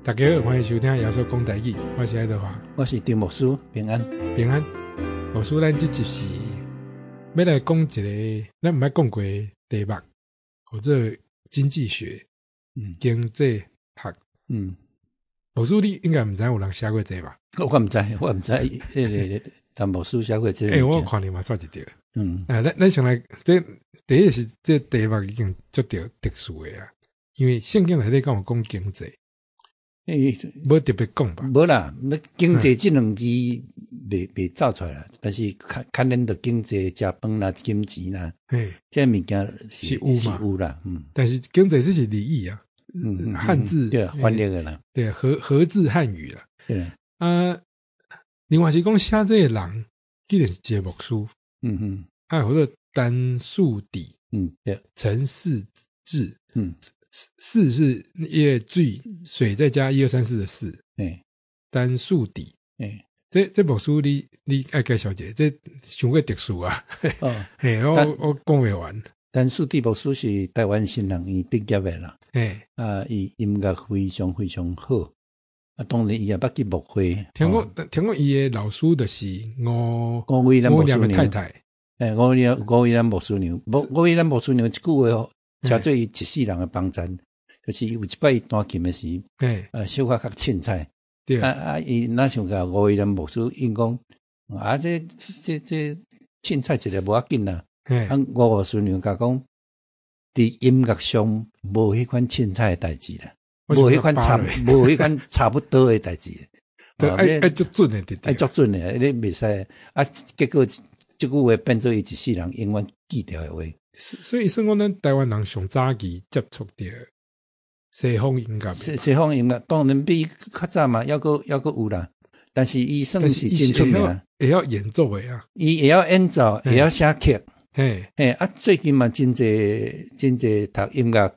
大家好，歡迎收聽耶穌講台語，我是愛德華，我是張牧師，平安。平安。牧師，咱這集是欲來講一个咱毋捌講過的題目，叫做經濟學，經濟學。牧師，你應該毋知有人寫過這個吧？我毋知，我毋知，彼个陳牧師寫過這個。欸，我看你嘛錯一條。啊，咱先來，這第一是這題目已經足著特殊的啊，因為聖經內底敢有講經濟？欸，無特別講吧？無啦，那經濟這兩字未走出來啦，但是牽連著經濟、食飯啦、金錢啦，這个物件是有嘛？是有啦，嗯。但是經濟這是俚語啊，漢字。對，翻譯的啦。對，和字漢語啦。對。啊，另外是講寫這個人，竟然是一個牧師。啊，叫做陳樹底。陳世智。四是一個水，水再加一二三四的四。陳樹底。這牧師你愛介紹一下，這傷過特殊啊。嘿，我講袂完。陳樹底牧師是台灣神學院畢業的啦。啊，伊音樂非常非常好。啊，當然伊也捌去牧會。聽講伊的老師就是吳吳偉南牧師娘太太。欸，吳偉南牧師娘，吳偉南牧師娘這句話哦，成做伊一世人的幫贊，就是有一擺伊彈琴的時，小可較凊彩。啊啊！伊若想共吳偉南牧師應講，啊，這凊彩一下無要緊啦。啊，吳牧師娘共講，佇音樂上無彼款凊彩的代誌啦，無彼款差不多的代誌。對，愛足準的，愛足準的，你袂使啊！結果這句話變做伊一世人永遠記著的話。所以算講咱台灣人上早期接觸著西方音樂。西方音樂當然比較早嘛，猶閣有啦。但是伊算是真出名，會曉演奏的啊。伊會曉演奏，會曉寫曲。嘿，啊，最近嘛，真濟真濟讀音樂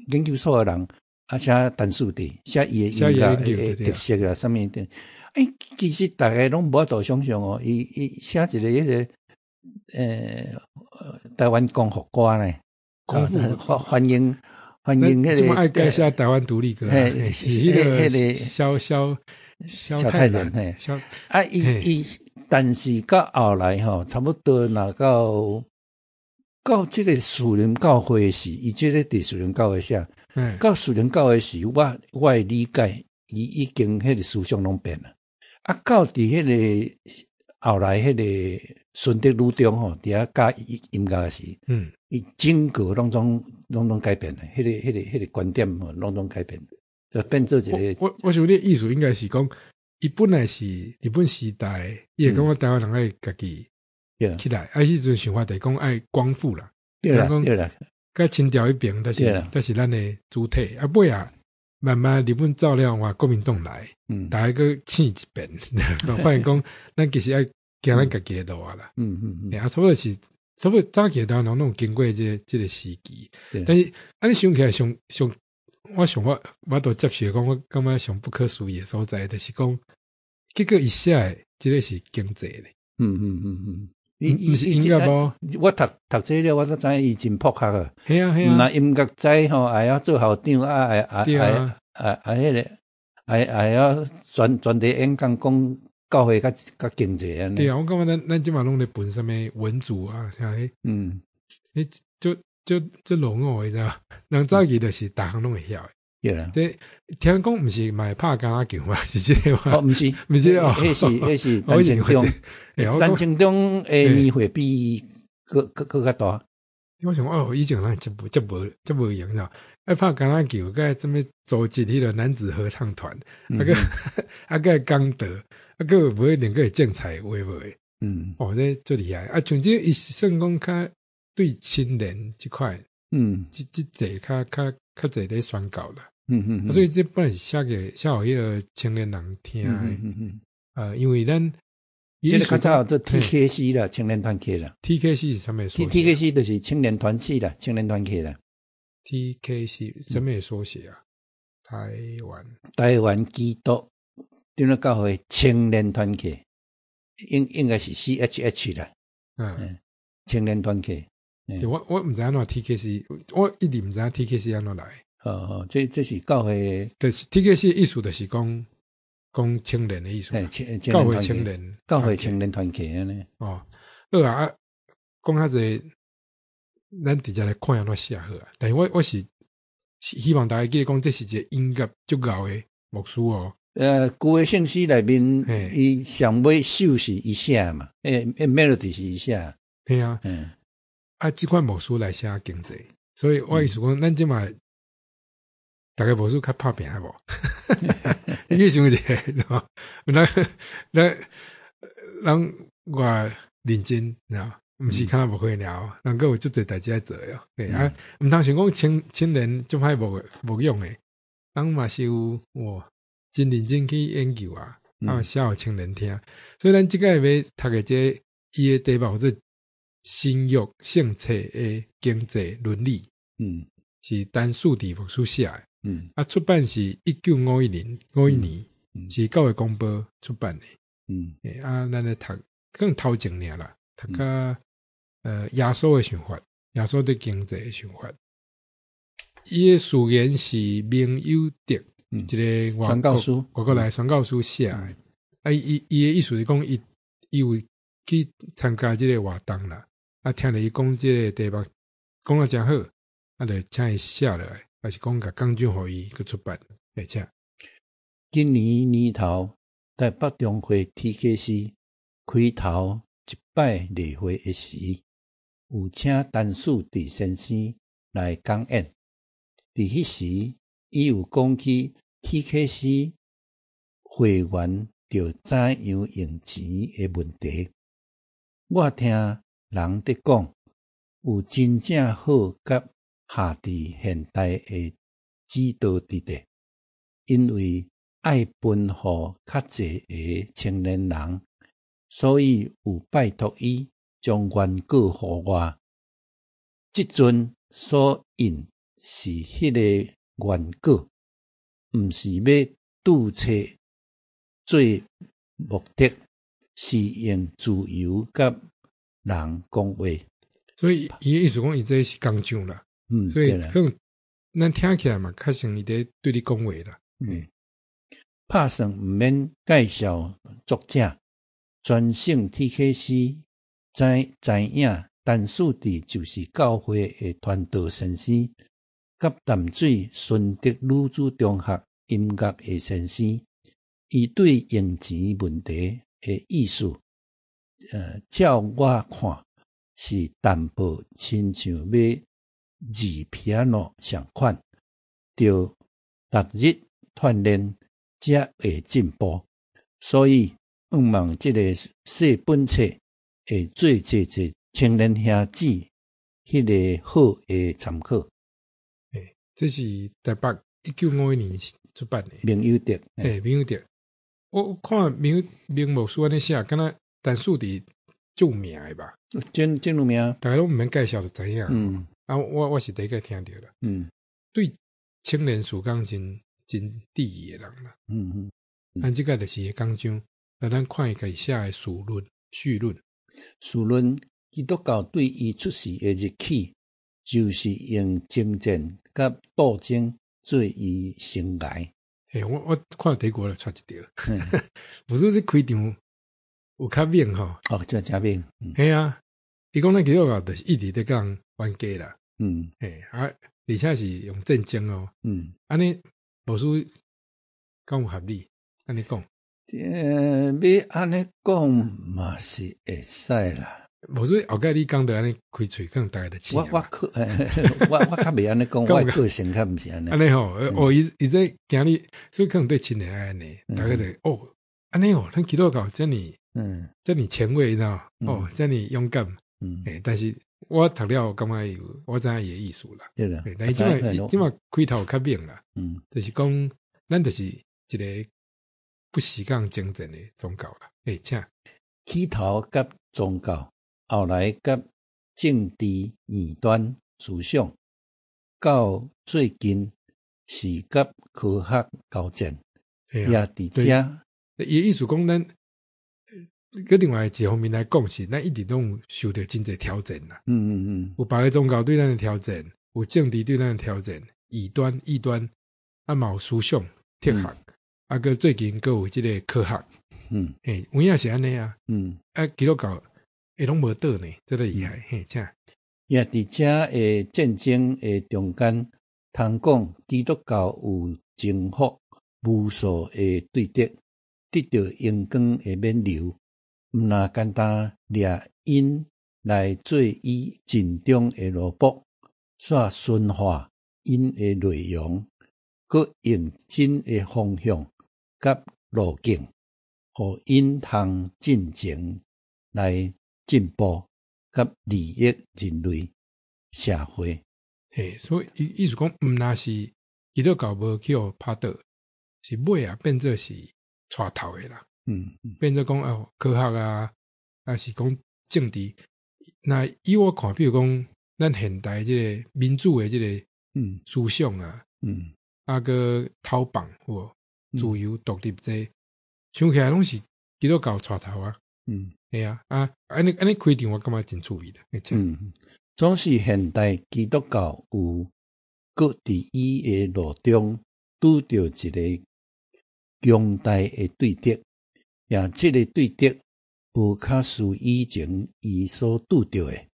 研究所的人，啊，寫陳樹底，寫伊的音樂的特色啦，啥物的。欸，其實逐家攏無法度想像哦，伊寫一个彼个，台灣光復歌呢，光復歡迎彼个。愛改寫台灣獨立歌，是彼个蕭太仁，嘿，啊，伊，但是到後來吼，差不多若到這个樹林教會時，伊這个佇樹林教會寫，到樹林教會時，我的理解，伊已經彼个思想攏變了。啊，到佇彼个後來彼个順德女中吼，佇遐教音樂時，伊整個攏總改變了，彼个觀點吼，攏總改變，就變做一個。我想你意思應該是講，伊本來是日本時代，伊會感覺台灣人愛家己起來，啊，彼陣想法就是講愛光復啦，對啦對啦，佮清朝彼邊，才是咱的主體，啊，尾仔慢慢日本走了，換國民黨來，逐家閣醒一遍，發現講咱其實愛行咱家己的路啊啦，啊，差不多是，差不多早期台灣人攏有經過這个時期，但是按呢想起來上上，我想我都接受講，我感覺上不可思議的所在，就是講，結果伊寫的這个是經濟咧，毋是音樂無？我讀這了，我才知影伊真博學啊。係啊係啊。毋但音樂知吼，會曉做校長啊，會會會會彼个，會會曉專題演講，講教會佮經濟按呢。對啊，我感覺咱這馬攏咧分啥物文組啊，啥彼，彼足足足落伍的，知無？人早期就是逐項攏會曉的。對啦。這聽講毋是嘛會拍橄欖球嘛？是這個嗎？哦，毋是，毋是哦，彼是陳清中，陳清中的年歲比閣較大。我想哦，以前人這無閒喏，愛拍橄欖球，閣啥物組織彼个男子合唱團，啊閣啊閣講道，啊閣無一定閣會種菜，有的無的。哦，這足厲害。啊，像這伊是算講較對青年這塊，這濟較濟咧宣教啦。所以這本來是寫給寫予彼个青年人聽的。因為咱這个較早做 TKC 啦，青年團契啦。 TKC 是啥物縮寫？TKC 就是青年團契啦，青年團契啦。 TKC 啥物縮寫啊？台灣台灣基督長老教會青年團契，應該是 CHH 啦。青年團契。我毋知按怎 TKC，我一直毋知 TKC 按怎來。哦，這是教會，就是 TKC 意思，就是講講青年的意思，教會青年，教會青年團契按呢。哦，好啊，講較濟，咱直接來看按怎寫好啊。但是我是希望大家記得講，這是一個音樂足𠢕的牧師哦。舊的聖詩內面，伊上尾首是伊寫嘛，melody 是伊寫。對啊，啊，這款牧師來寫經濟，所以我意思講，咱這馬大家牧師較拍拚啊無？你去想一下，咱咱人我認真，你知道？毋是敢若牧會爾，人閣有足濟代誌愛做哦。對啊，毋通想講青年足歹牧養的，人嘛是有哇，真認真去研究啊，啊寫予青年聽。所以咱這擺欲讀的這個伊的題目做新約聖冊的經濟倫理，是陳樹智牧師寫的，啊，出版是1951年51年，是教會公報出版的，啊，咱咧讀可能頭前爾啦，讀較耶穌的想法，耶穌對經濟的想法，伊的序言是明友德，一個宣教師，外國來宣教師寫的，啊，伊的意思是講，伊有去參加這個活動啦，啊，聽著伊講這個題目講得誠好，啊，就請伊寫落來，還是講共講章予伊去出版，而且今年年頭，台北中會 TKC 開頭一擺例會的時，有請陳樹智先生來講演。佇彼時，伊有講起 TKC 會員著怎樣用錢的問題。我聽人佇講，有真正好佮合佇現代的指導佇咧，因為愛分予較濟个青年人，所以有拜託伊將原稿予我。這陣所印是彼个原稿，毋是欲註冊做目的，是用自由佮人講話。所以伊的意思講，伊這是工匠啦。所以可能咱聽起來嘛，較像伊佇對你講話啦。拍算毋免介紹作者，全省 TKC 知影陳樹智就是教會的傳道先生，佮淡水順德女子中學音樂的先生。伊對用錢問題的意思，照我看是淡薄親像欲字 piano 仝款，著逐日鍛鍊才會進步。所以，向望這個細本冊會做濟濟青年兄姊彼个好的參考。這是台北1951年出版的。明友德，明友德。我看明牧師按呢寫，敢若陳樹智足有名的吧？真有名。大家攏毋免介紹就知影。啊，我是第一個聽著啦。對青年事工真注意的人啦。啊，這個就是伊講章，來咱看伊家己寫的序論、序論。序論基督教對伊出世的日起，就是用征戰佮鬥爭做伊生涯。我看第一個就掣一著，無說這開場有較猛吼。哦，這誠猛。係啊，伊講咱基督教就是一直佇佮人冤家啦。啊，而且是用戰爭哦。按呢無輸敢有合理？按呢講。欲按呢講嘛是會使啦。無說後蓋你講著按呢開喙，可能大家就醒。我較袂按呢講，我的個性較毋是按呢。按呢吼，哦，伊這驚你，所以可能對青年愛按呢，大家就哦，按呢哦，咱基督教遮爾，遮爾前衛，你知道？哦，遮爾勇敢。但是我讀了感覺有，我知影伊的意思啦。對啦。但是這擺開頭較猛啦。就是講，咱就是一個不時講征戰的宗教啦。請。起頭佮宗教，後來佮政治異端思想，到最近是佮科學交戰，也佇遮。伊的意思講，咱閣另外一方面來講，是咱一直攏有受著真濟挑戰啦。有別个宗教對咱的挑戰，有政治對咱的挑戰，異端異端，啊嘛有思想哲學，啊閣最近閣有這个科學，嘿，有影是按呢啊，啊基督教會攏無倒呢，這个厲害，嘿，請。也佇遮的戰爭的中間，通講基督教有征服無數的對敵，得著榮光的冕旒，毋若簡單掠𪜶來做伊陣中的奴僕，煞馴化𪜶的內容，閣用真的方向佮路徑，予𪜶通進前來進步，佮利益人類社會。嘿，所以意思講，毋若是基督教無去予拍倒，是尾啊變做是帶頭的啦。變做講哦，科學啊，抑是講政治。那以我看，比如講，咱現代這个民主的這个思想啊，啊閣逃放有無自由獨立這，想起來攏是基督教帶頭啊。係啊，啊，按呢按呢開場我感覺真趣味啦。總是現代基督教有閣佇伊的路中拄著一个強大的對敵，也這个對敵無較輸以前伊所拄著的，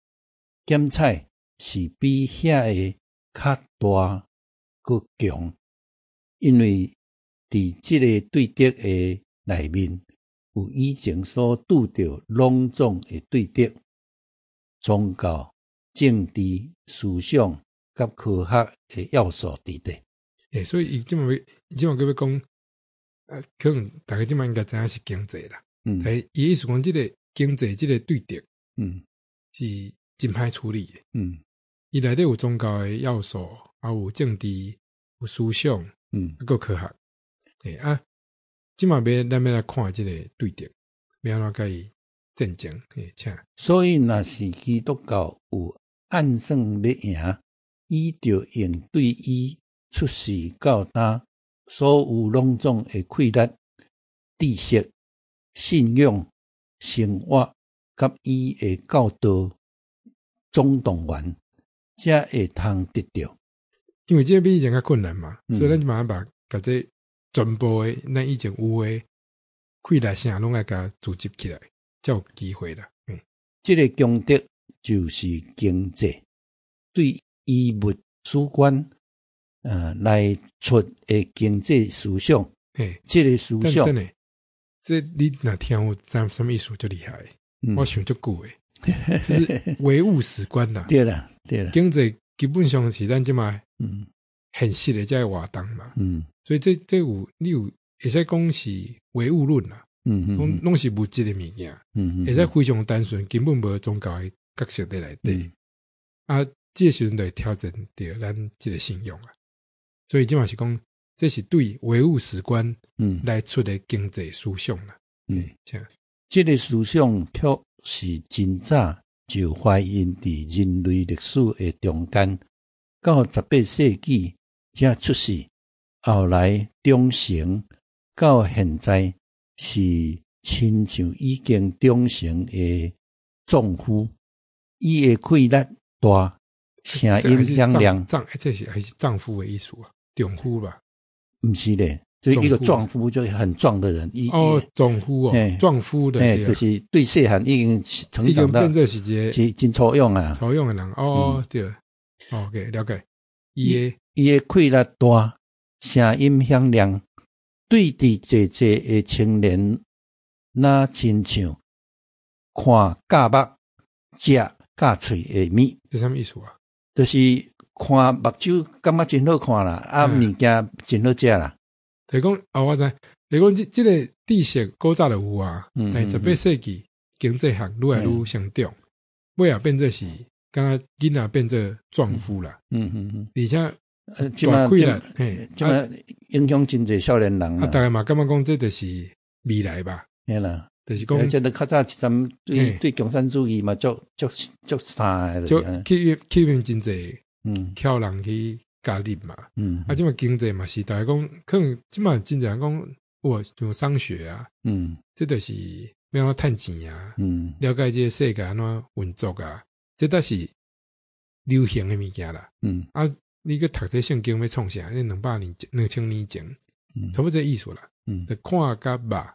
兼且是比遐个較大閣強，因為佇這个對敵的內面，有以前所拄著攏總的對敵，宗教、政治、思想佮科學的要素佇底。欸，所以伊這馬欲，這馬閣欲講，啊，可能大家這馬應該知影是經濟啦。但伊意思講，這个經濟這个對敵，是真歹處理的。伊內底有宗教的要素，啊有政治、有思想，啊閣科學。欸啊，這馬欲咱欲來看這个對敵，欲按怎共伊戰爭？欸，請。所以，若是基督教有按算欲贏，伊就用對伊出世到今所有攏總的氣力、知識、信仰、生活佮伊的教導總動員，才會通得著。因為這個比以前較困難嘛，所以咱就慢慢把共這全部的咱以前有的氣力啥攏愛共組織起來，才有機會啦。嗯，這个強敵就是經濟，對唯物史觀來出的經濟思想，這个思想，等等，這你若聽有知啥物意思就厲害，我想足久的，就是唯物史觀啦。對啦，對啦，經濟基本上是咱這馬現實的這个活動嘛。所以這這有你有會使講是唯物論啦。攏攏是物質的物件。會使非常單純，根本無宗教的角色佇內底。啊，這個時陣就會挑戰著咱這个信仰啊。所以這嘛是講，這是對唯物史觀來出的經濟思想啦。這這个思想確是真早就反映佇人類歷史的中間，到18世紀才出世，後來長成，到現在是親像已經長成的壯夫，伊的氣力大，聲音響亮。丈，這是還是丈夫的意思啊？丈夫吧？毋是咧，就一個壯夫，就很壯的人。哦，壯夫哦，壯夫的，就是對細漢已經成長到，變做是一個真真粗勇啊，粗勇的人。哦，對，OK，了解。伊的伊的氣力大，聲音響亮，對佇濟濟的青年，若親像看鵤目、食鵤喙的物。這啥物意思啊？就是看目睭感覺真好看啦，啊，物件真好食啦。就是講，哦，我知，就是講這這个知識古早就有啊，但是18世紀經濟學愈來愈成長，尾仔變做是，敢若囡仔變做壯夫啦。而且大氣力，嘿，這馬影響真濟少年人。啊，大家嘛感覺講這就是未來吧？嘿啦，就是講，這個較早一陣對對共產主義嘛，足足足差的，就吸吸引真濟，巧人去加入嘛。啊，這馬經濟嘛是，大家講可能這馬真濟人講，哇，像商學啊，這就是欲按怎趁錢啊，了解這個世界按怎運作啊，這都是流行的物件啦。啊，你閣讀這聖經欲創啥？你200年前、2000年前，差不多這意思啦。就看佮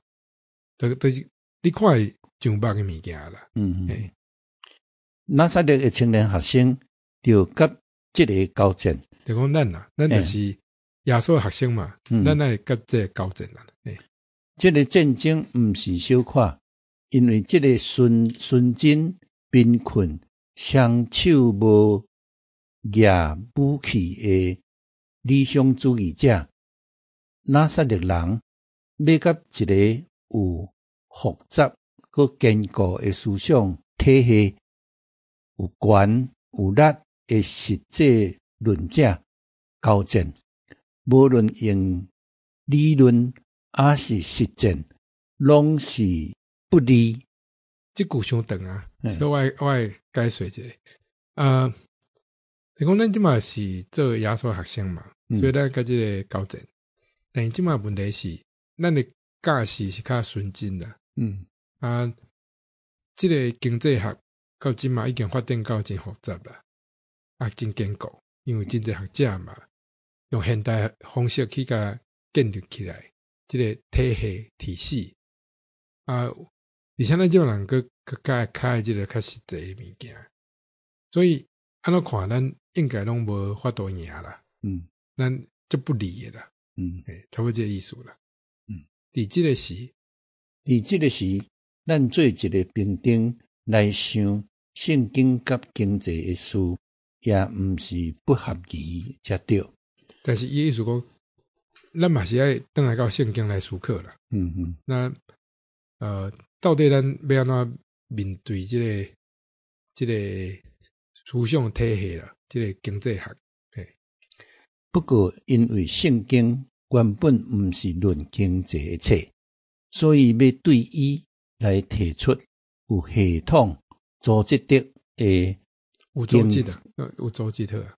肉，就是你看會像肉的物件啦。拿撒勒的青年學生就佮這个交戰，就講咱啊，咱就是耶穌學生嘛，咱愛佮這个交戰啦。這个戰爭毋是小看，因為這个純純真貧困、雙手無舉武器的理想主義者，拿撒勒人欲佮一个有複雜閣堅固的思想體系、有權有力的實際論者交戰，無論用理論抑是實踐，攏是不利。這句傷長啊，所以我愛解說一下。啊，你講咱這馬是做耶穌學生嘛，所以咱佮這个交戰。但是這馬問題是，咱的教示是較純真啦。啊，這个經濟學到這馬已經發展到真複雜啦，啊，真堅固，因為真濟學者嘛，用現代方式去共建立起來，這个體系體系啊，而且咱這種人閣閣較較愛這个較實際的物件，所以按怎看，咱應該攏無法度贏啦。咱足不利的啦。差不多這个意思啦。佇這个時，佇這个時，咱做一个平等來想聖經佮經濟的事，也毋是不合宜才對。但是伊意思講，咱嘛是愛轉來到聖經來思考啦。那到底咱欲按怎面對這个思想體系啦，這个經濟學？不過，因為聖經原本毋是論經濟的冊，所以欲對伊來提出有系統、組織的的有組織的，有組織的，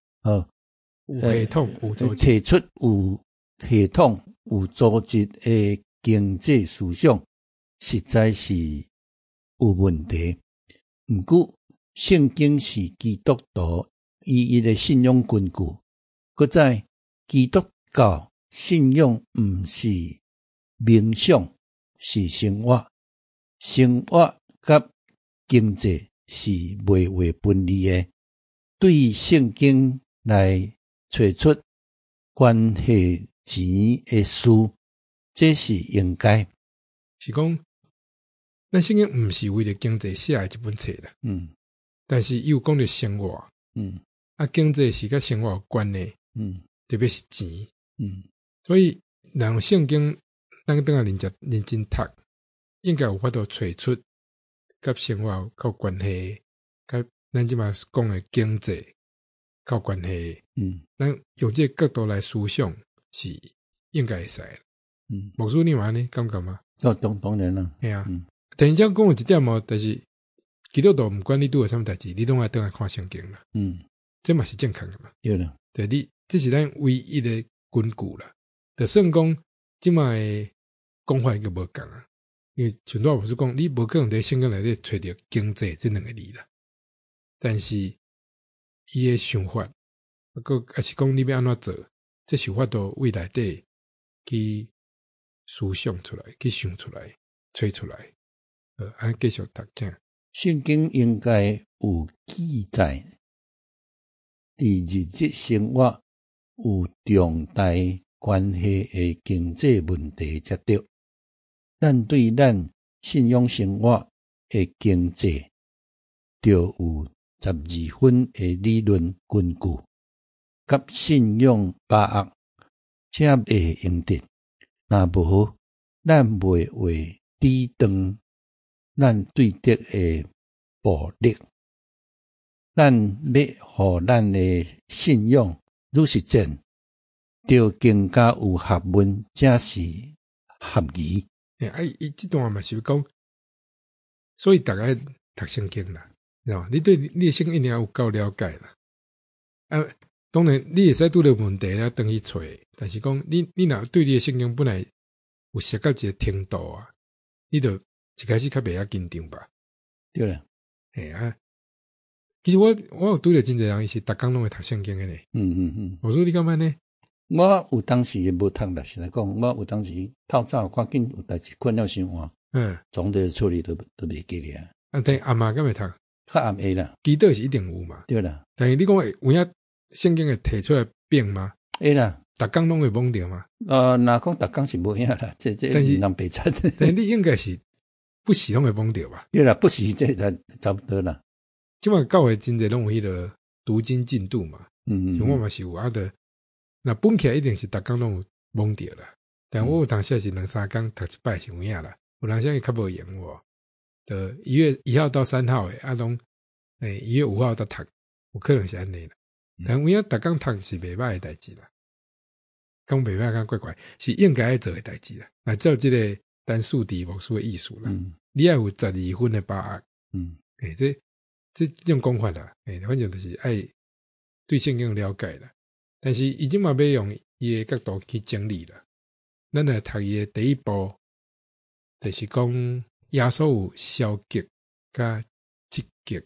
有系統、有組織，提出有系統、有組織的經濟思想，實在是有問題。毋過，聖經是基督徒唯一的信仰根據。閣再，基督教信仰毋是冥想，是生活。生活佮經濟是袂話分離的。對聖經來揣出關係錢的事，這是應該。是講，咱聖經毋是為著經濟寫的這本冊啦。但是伊有講著生活。啊，經濟是佮生活有關的。特別是錢。所以，若用聖經，咱轉來認真認真讀，應該有法度揣出佮生活有較關係，佮咱這馬講的經濟較關係。咱用這個角度來思想是應該會使。牧師你嘛按呢感覺嗎？哦，當然啦。嘿啊。但是這講有一點哦，就是基督徒毋管你拄著啥物代誌，你攏愛轉來看聖經啦。這嘛是正確的嘛。對啦。對你，這是咱唯一的根據啦。就算講這馬的講法閣無仝啊，因為像拄仔牧師講，你無可能佇聖經內底揣著經濟這兩个字啦。但是伊的想法，啊，閣抑是講你欲按怎做，這是有法度對內底去思想出來，去想出來，揣出來。按呢繼續讀請。聖經應該有記載，佇日日生活有重大關係的經濟問題才對。咱對咱信仰生活的經濟，著有十二分的理論根據，佮信仰把握，才會用得。若無，咱袂會抵擋咱對敵的暴力。咱欲予咱的信仰愈實踐，著更加有學問，才是合宜。啊，伊這段嘛是講，所以逐家讀聖經啦，知無？你對你的聖經一定要有夠了解啦。啊，當然你會使拄著問題啊，轉去揣，但是講你若對你的聖經本來有熟到一個程度啊，你就一開始較袂遐緊張吧。對啦。嘿啊，其實我有拄著真濟人，伊是逐工攏會讀聖經的呢。我說你感覺呢？我有當時無讀啦，實在講，我有當時透早趕緊有代誌困了傷晏，總得處理都袂記咧。啊，但暗暝敢會讀？較暗會啦。祈禱是一定有嘛？對啦。但是你講會有影聖經會提出來變嗎？會啦。逐工攏會摸著嗎？若講逐工是無影啦，這毋通白賊。但是你應該是不時攏會摸著吧？對啦，不時這就差不多啦。這擺教會真濟攏有彼個讀經進度嘛，像我嘛是有啊，著若本起來一定是逐工攏有摸著啦。但我有當時是兩三工讀一擺是有影啦，有當時伊較無閒無，就1月1號到3號的，啊攏1月5號才讀，有可能是按呢啦。但有影逐工讀是袂歹的代誌啦，講袂歹，講怪怪，是應該愛做的代誌啦。若照這個陳樹迪牧師的意思啦，你愛有12分的把握，這種講法啦，反正就是愛對聖經了解啦。但是伊這馬欲用伊的角度去整理啦。咱來讀伊的第一步，就是講耶穌有消極佮積極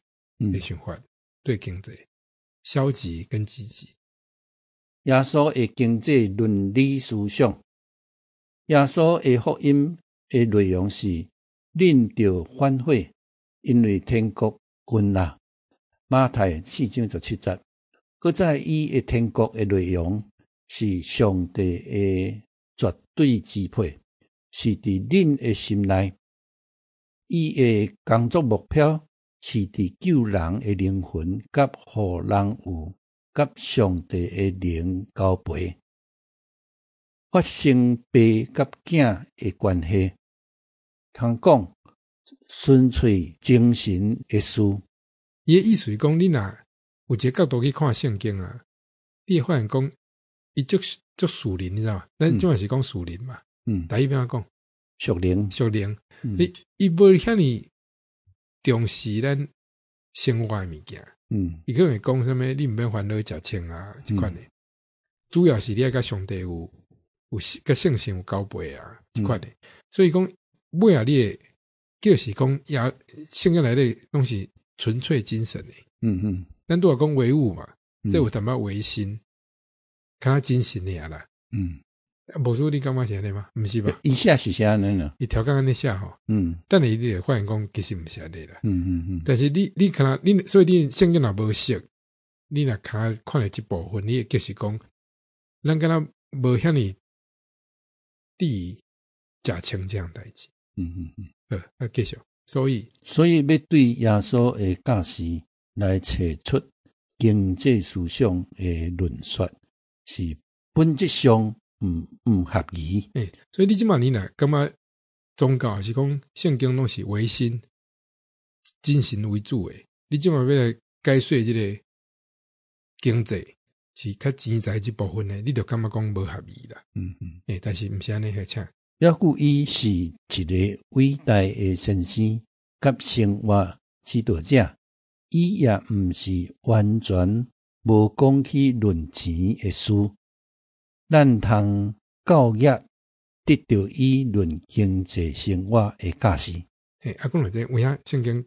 的想法，對經濟，消極跟積極。耶穌的經濟倫理思想，耶穌的福音的內容是恁著反悔，因為天國近啦。馬太4章17節，閣再伊的天國的內容是上帝的絕對支配，是佇恁的心內。伊的工作目標是佇救人的靈魂，佮予人有佮上帝的靈交陪，發生爸佮囝的關係。通講純粹精神的事。伊的意思是講，你若有一個角度去看聖經啊，你會發現講，伊足足屬靈，你知道嗎？咱這擺是講屬靈嘛，台語欲按怎講？屬靈，屬靈。伊伊無遐爾重視咱生活的物件。伊可能會講啥物，你毋免煩惱食穿啊，這款的。主要是你愛佮上帝有佮聖神有交陪啊，這款的。所以講，尾仔你會就是講，也聖經內底攏是純粹精神的。咱拄仔講唯物嘛，這有淡薄唯心，較精神爾啦。無說你感覺是按呢嗎？毋是吧？伊寫是寫按呢啦。伊調工按呢寫吼。但是你會發現講，其實毋是按呢啦。但是你可能你，所以你聖經若無熟，你若看看著這部分，你會就是講，咱敢若無遐爾佇食穿這項代誌。好，啊，繼續。所以，所以欲對耶穌的教示來找出經濟思想的論說，是本質上毋合宜。所以你這擺你若感覺宗教是講聖經攏是唯心、精神為主的，你這擺欲來解說這個經濟是較錢財這部分的，你就感覺講無合宜啦。但是毋是按呢，請。抑故伊是一個偉大的先生佮生活指導者，伊也毋是完全無講起論錢的事。咱通教業得著伊論經濟生活的教示。啊，講到這，有影聖經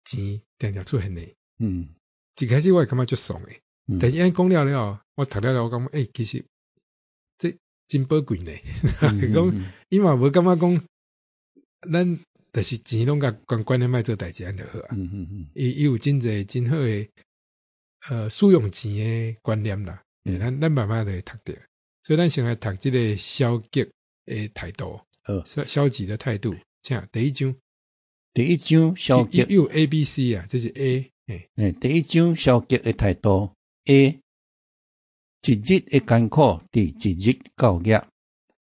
錢定定出現的。一開始我會感覺足爽的，但是按呢講了了，我讀了了，我感覺，其實這真寶貴呢。講伊嘛無感覺講，咱就是錢攏共關關咧莫做代誌，按就好啊。伊有真濟真好的，使用錢的觀念啦。咱慢慢就會讀著。所以咱先來讀這個消極的態度，消極的態度。請第一章，第一章消極，有 A、B、C 啊，這是 A。第一章消極的態度 A，一日的艱苦佇一日夠額。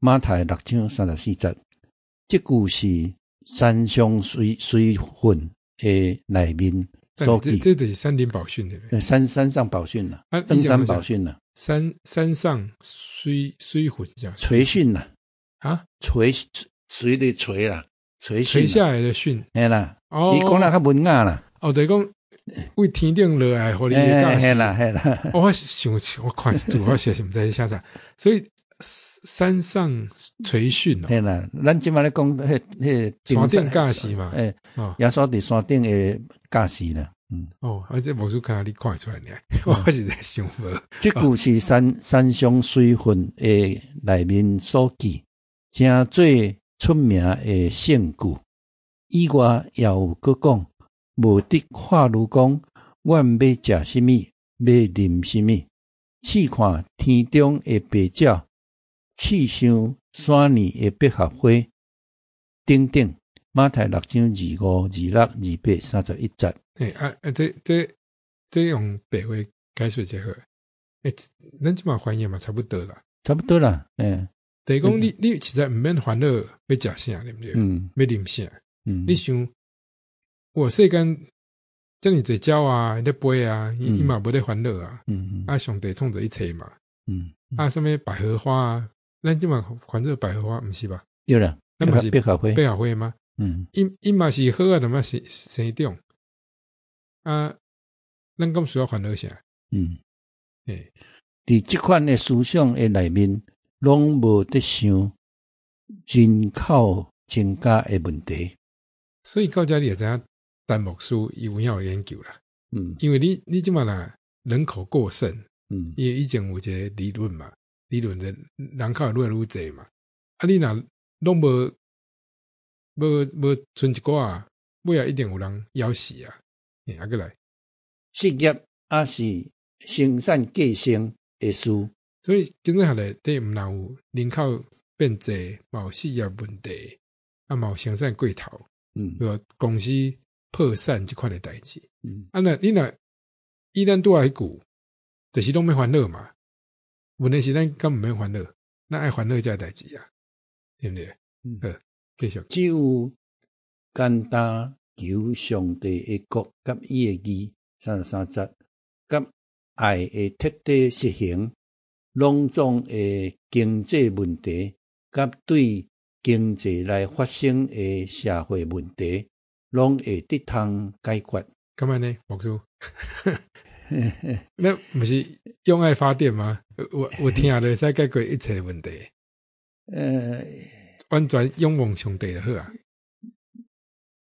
馬太6章34節，這句是山上垂訓的內面所記。這就是山頂寶訓對不對？山上寶訓啦，登山寶訓啦。山上垂訓這樣。垂訓啦。啊？垂，垂的垂啦，垂垂下來的訓。嘿啦。伊講得較文雅啦。哦，就是講為天頂落來，予你的教示。嘿啦，嘿啦。我想，我看字我寫是毋知寫啥，所以山上垂訓哦。嘿啦，咱這擺咧講，彼山頂教示嘛。耶穌佇山頂的教示啦。哦，啊，這牧師看你看會出來爾，我實在想無。這句是山上隨份的內面所記，成做出名的聖句。以外也有閣講，無得看慮講，阮欲食啥物，欲啉啥物。試看天中的白鳥，試想山裡的百合花，等等。馬太六章25、26、28、31節。欸啊啊！這用白話解說就好。欸，咱這馬翻譯嘛差不多啦，差不多啦。欸，就是講你實在毋免煩惱欲食啥，對毋對？欲啉啥？你想，哇，世間遮爾濟鳥啊，咧飛啊，伊嘛無咧煩惱啊。啊，上帝創造一切嘛。啊，啥物百合花啊？咱這馬煩惱百合花，毋是吧？對啦，咱嘛是百合花，百合花嗎？伊嘛是好啊，怎啊生生長？啊，咱敢需要煩惱啥？欸，佇這款的思想的內面，攏無佇想人口增加的問題。所以到遮你會知影，陳牧師伊有影有研究啦。因為你這馬若人口過剩，伊以前有一個理論嘛，理論的人口會愈來愈濟嘛。啊，你若攏無賰一寡啊，尾仔一定有人枵死啊！欸，啊，閣來失業抑是生產過剩的事，所以經濟學內底毋但有人口變濟，嘛有失業問題，啊嘛有生產過頭，對吧？公司破產這款的代誌。啊，若你若依咱拄仔彼句，就是攏免煩惱嘛。問題是咱敢毋免煩惱，咱愛煩惱這個代誌啊，對毋對？好，繼續。只有簡單求上帝的國佮伊的義，33節，佮愛的徹底實行，攏總的經濟問題，佮對經濟來發生的社會問題，攏會得通解決。敢按呢，牧師？那毋是用愛發電嗎？有聽就會使解決一切問題。完全仰望上帝就好啊。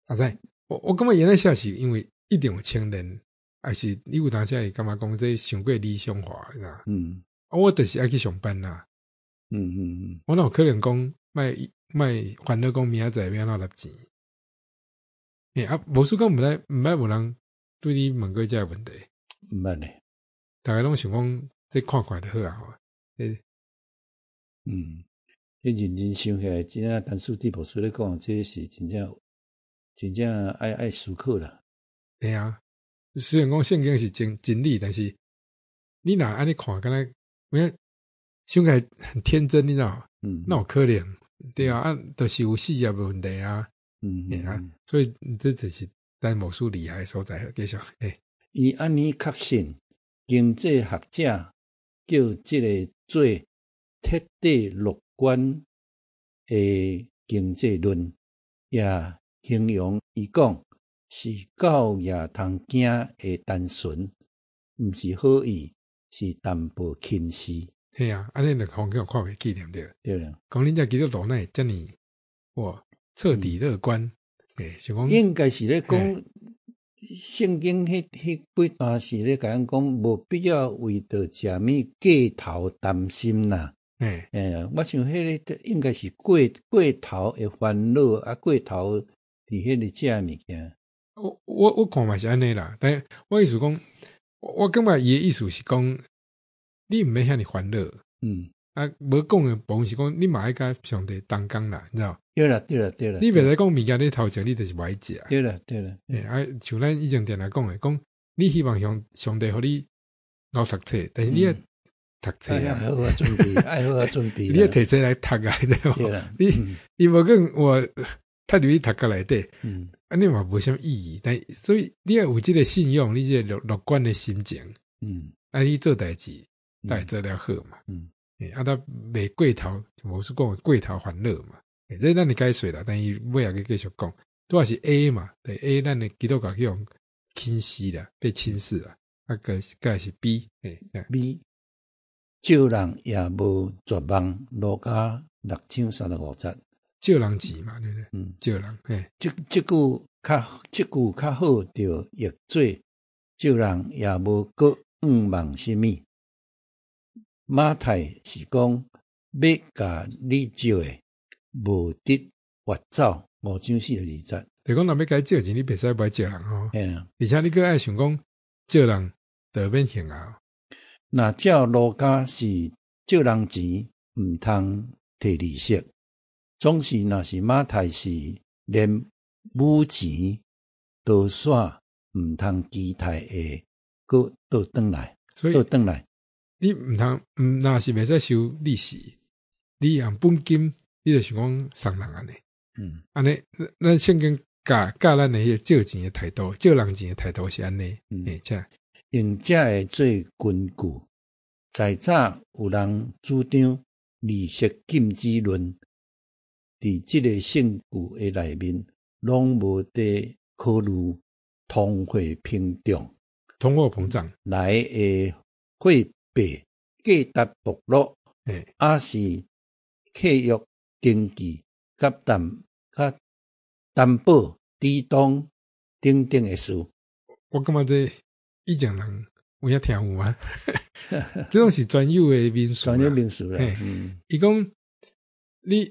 阿仔，我感覺伊按呢寫是因為一定有青年，還是你有當時會感覺講這傷過理想化，你知影？啊，我就是愛去上班啦。我哪有可能講莫煩惱講明仔載欲按怎納錢？欸啊，無輸講毋捌無人對你問過這個問題。毋捌咧。逐家攏想講這看看就好啊，吼。欸。這認真想起來，真正陳樹弟牧師咧講，這是真正真正愛思考啦。對啊，雖然講聖經是真理，但是你若按呢看，敢若有影想起來很天真，你知影？哪有可能？對啊，啊，就是有事業問題啊。對啊，所以這就是陳牧師厲害的所在。繼續，欸。伊按呢確信，經濟學者叫這个做徹底樂觀的經濟論，也形容伊講是狗也通驚的單純，毋是好意，是淡薄輕視。嘿啊，按呢兩方向看袂起，對毋對？對啦。講恁遮基督徒哪會遮爾哇徹底樂觀？欸，想講應該是咧講聖經彼幾段是咧共咱講，無必要為著食物過頭擔心啦。欸，我想彼个應該是過頭的煩惱啊，過頭佇彼个食物件。我看嘛是按呢啦，但我意思講，我感覺伊的意思是講，你毋免遐爾煩惱。啊，無講的部分是講，你嘛愛佮上帝同工啦，你知無？對啦，對啦，對啦。你袂使講物件咧頭前，你就是無愛食。對啦，對啦。欸，啊，像咱以前定定講的，講你希望上帝予你𠢕讀冊，但是你愛讀冊啊，愛好好準備，愛好好準備。你愛提冊來讀啊，你知無？對啦。你無講我讀入去讀冊內底，啊，你嘛無啥物意義。但所以你愛有這个信仰，你這个樂觀的心情，啊，你做代誌，才會做了好嘛。欸，啊，咱袂過頭，無是講過頭煩惱嘛。欸，這咱會解說啦，但伊尾仔閣繼續講，拄仔是 A 嘛，對 A，咱的基督教去予輕視啦，被輕視啦。啊，閣是 B，欸，B，借人也無絕望，路加六章35節，借人錢嘛，對不對？借人，嘿。這句較好，就譯做借人也無閣向望啥物。馬太是講欲共你借的，無得越走。5章42節。就講若欲共你借錢，你袂使無愛借人吼。嘿啊。而且你閣愛想講借人就免還啊。若照路加是借人錢毋通提利息，總是若是馬太是連母錢都煞毋通期待會閣倒轉來，所以倒轉來。你毋通，毋若是袂使收利息，你用本金，你就想講送人按呢。按呢，咱聖經教教咱的彼個借錢的態度，借人錢的態度是按呢。請。用這个做根據，在早有人主張利息禁止論，佇這个聖句的內面，攏無佇考慮通貨膨脹、通貨膨脹來的貨幣價值暴落，抑是契約登記佮擔保抵當等等的事。我感覺這以前人有影聽有嗎？這種是專有的名詞。專有名詞啦。伊講你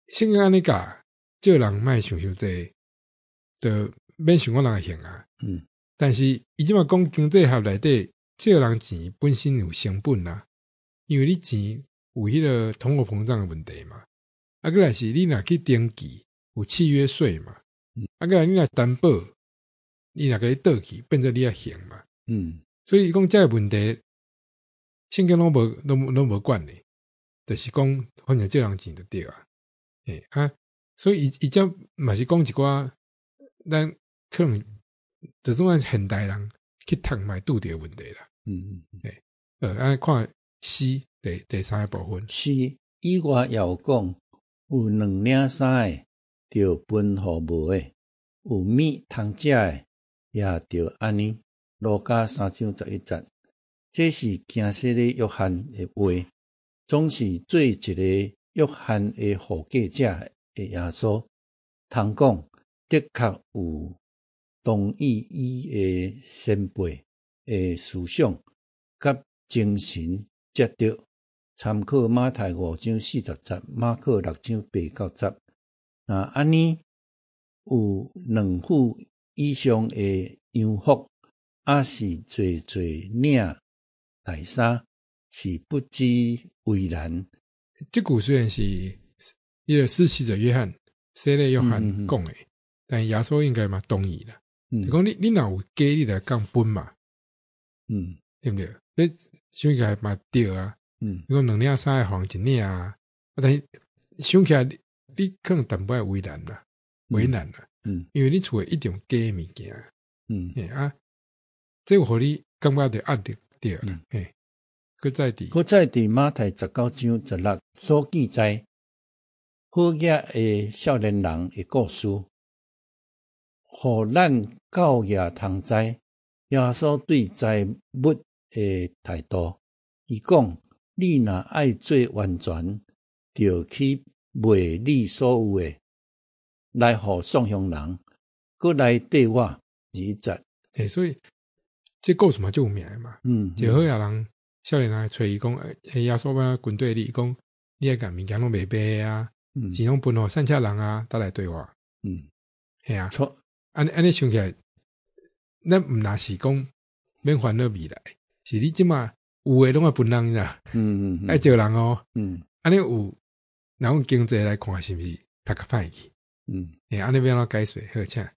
聖經按呢教，借人莫想傷濟，就免想講人會還啊。但是伊這擺講經濟學內底借人錢本身有成本啊，因為你錢有彼個通貨膨脹的問題嘛。啊，閣來是你若去登記有契約稅嘛。啊，閣來你若擔保，伊若共你倒去，變做你愛還嘛。所以伊講這個問題，聖經攏無管的，就是講反正借人錢就對啊。啊，所以伊這嘛是講一寡，咱可能就種咱現代人去讀嘛會拄著問題啦。按呢看 C 第三个部分。 C 以外也有講，有兩領衫的，著分予無的；有物通食的，也著按呢。路加3章11節，這是驚洗禮約翰的話，總是做一个約翰的後繼者的耶穌，通講的確有同意伊的先輩的思想佮精神接著，參考馬太5章40節，馬可6章8到10。若按呢有兩副以上的洋服，抑是濟濟領內衫，是不至為難。這句雖然是彼個施洗者約翰、洗禮約翰講的，但耶穌應該嘛同意啦。就講你若有加，你就共分嘛。對毋對？你想起來嘛對啊。你講兩領衫會予人一領啊，但是想起來你可能淡薄仔為難啦，為難啦。因為你厝內一定有加物件。啊，這有予你感覺著壓力對啦。閣再佇，閣再佇馬太19章16所記載，好額的少年人的故事，予咱教額通知耶穌對財物的態度。伊講：你若愛做完全，就去賣你所有的，來予喪窮人，閣來綴我。21節。所以這故事嘛足有名的嘛。一個好額人，少年人來揣伊講，耶穌欲按怎跟綴你，伊講你愛共物件攏賣賣啊，錢攏分予散赤人啊，才來綴我。嘿啊。錯。按呢想起來，咱毋若是講免煩惱未來，是你這馬有的攏愛分人啦。愛借人哦。按呢有，若用經濟來看，是毋是讀較歹去？按呢欲按怎解說？好，請。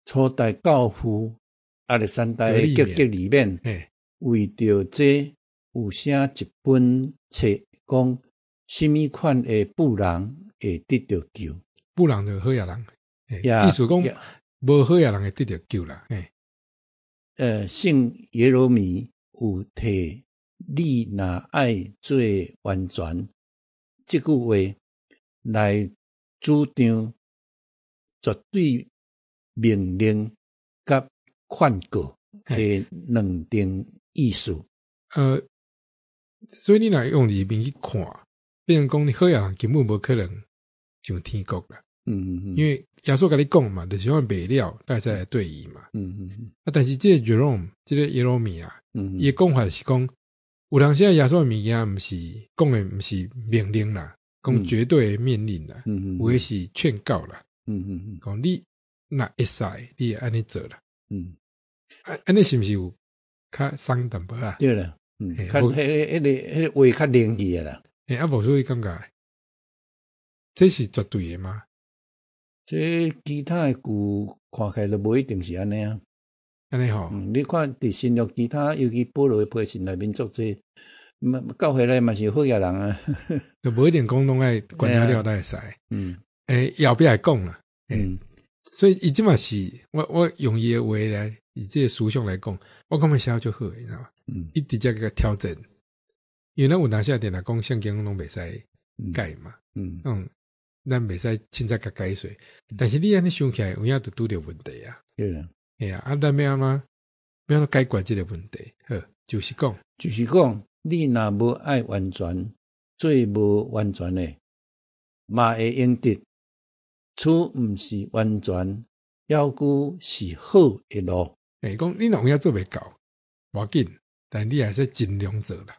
初代教父亞歷山大的格格裡面，為著這有寫一本冊，講啥物款的富人會得著救。富人就好額人，意思講無好額人會得著救啦。聖耶羅米有提你若愛做完全，這句話來主張絕對命令佮勸告的兩重意思。所以你若用字面去看，變成講你好額人根本無可能上天國啦。因為耶穌共你講嘛，就是講袂了，才會使來對伊嘛。啊，但是這個 Jerome，這個耶羅米啊，伊的講法是講，有當時啊，耶穌的物件毋是講的毋是命令啦，講絕對的命令啦，有的是勸告啦。講你若會使，你會按呢做啦。啊，按呢是毋是有較鬆淡薄仔？對啦，較彼個話較靈氣啦。欸，啊，無所以感覺，這是絕對的嗎？這其他的句看起來就無一定是按呢啊。按呢吼。你看佇新約其他，尤其保羅的批信內面足濟，教會內嘛是有好額人啊。就無一定講攏愛關了了才會使。欸，後壁會講啦。所以伊這馬是我用伊的話來，以這個思想來講，我感覺寫足好，你知無？伊直接共挑戰，因為咱有當時定定講聖經攏袂使改嘛。咱袂使凊彩共解說，但是你按呢想起來，有影就拄著問題啊。對啦。嘿啊，啊，咱欲按怎，欲按怎解決這個問題？好，就是講，就是講，你若無愛完全，做無完全的，嘛會用得，此毋是完全，猶閣是好的路。欸，講你若有影做袂到，無要緊，但你還是盡量做啦。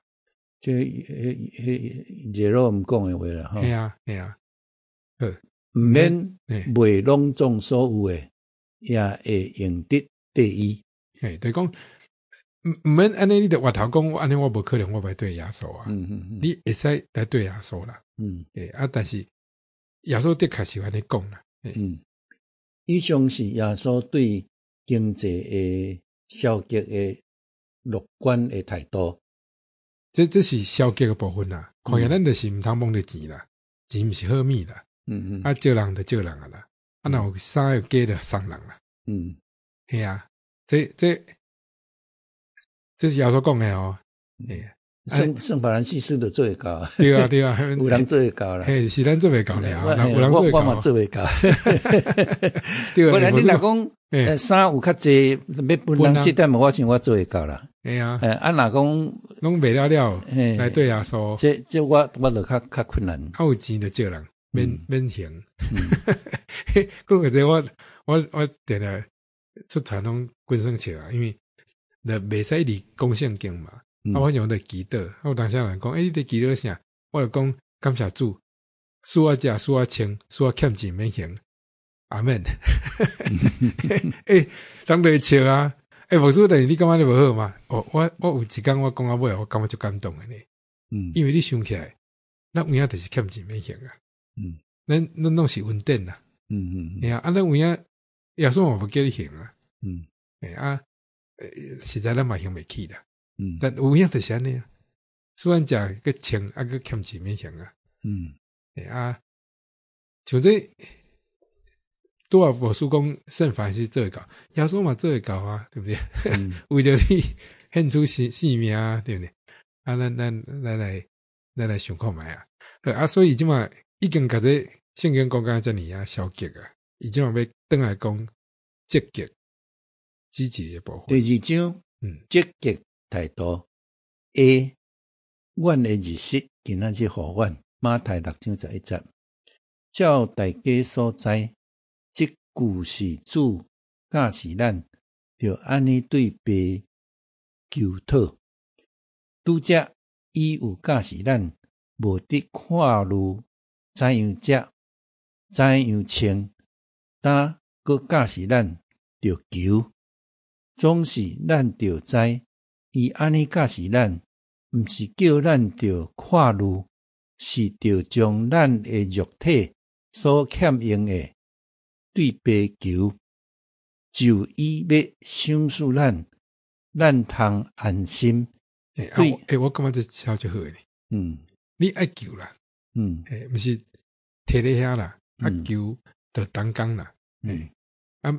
這彼 Jerome 講的話啦，吼。嘿啊，嘿啊。好，毋免袂攏總所有的，也會用得對伊。嘿，就是講，毋免按呢，你就回頭講，按呢我無可能，我袂對耶穌啊。你會使來對耶穌啦。欸，啊，但是耶穌的確是按呢講啦。以上是耶穌對經濟的消極的樂觀的態度。這是消極的部分啦。看起來咱就是毋通摸著錢啦，錢毋是好物啦。啊，借人就借人啊啦。啊，若有衫有假就送人啦。嘿啊，這是耶穌講的哦。嘿啊。聖法蘭西斯都做會到。對啊，對啊。有人做會到啦。嘿，是咱做袂到爾，有人做會到。我嘛做袂到。對啊。本來你若講，衫有較濟，欲分人，這點我想我做會到啦。嘿啊。啊，若講攏賣了了，來對耶穌。這我就較困難。啊，有錢就借人，免還。講個這我定定出團攏滾耍笑啊，因為就袂使一直講聖經嘛。啊，我用佇祈禱，啊，有當時人講，欸，你佇祈禱啥？我就講感謝主，賜我食，賜我穿，賜我欠錢免還，阿門。欸，人就會笑啊。欸，牧師，但是你感覺你無好嗎？哦，我有一工我講到尾，我感覺足感動的呢。因為你想起來，咱有影就是欠錢免還啊。咱攏是恩典啦。嘿啊，啊，咱有影耶穌嘛無叫你還啊。嘿啊，實在咱嘛還袂起啦。但有影就是按呢啊，雖然食閣穿，啊閣欠錢免還啊。嘿啊，像這拄仔牧師講聖凡是做會到，耶穌嘛做會到啊，對不對？為著你獻出性命啊，對不對？啊，咱來想看覓啊。啊，所以這馬已經共這聖經講甲遮爾啊消極啊，伊這馬欲轉來講積極積極的部分。第二章，積極態度。A，阮的日食今仔日予阮，馬太6章11節，照大家所知，這句是主教示咱，著按呢對父求討。拄才伊有教示咱，無得看慮怎樣食，怎樣穿，今閣教示咱著求。總是咱著知，伊按呢教示咱，毋是叫咱著看慮，是著將咱的肉體所欠用的對父求，就伊欲賞賜咱，咱通安心。欸，欸，我感覺這寫足好的。你愛求啦。欸，毋是提咧遐啦，啊求就同工啦。欸，啊，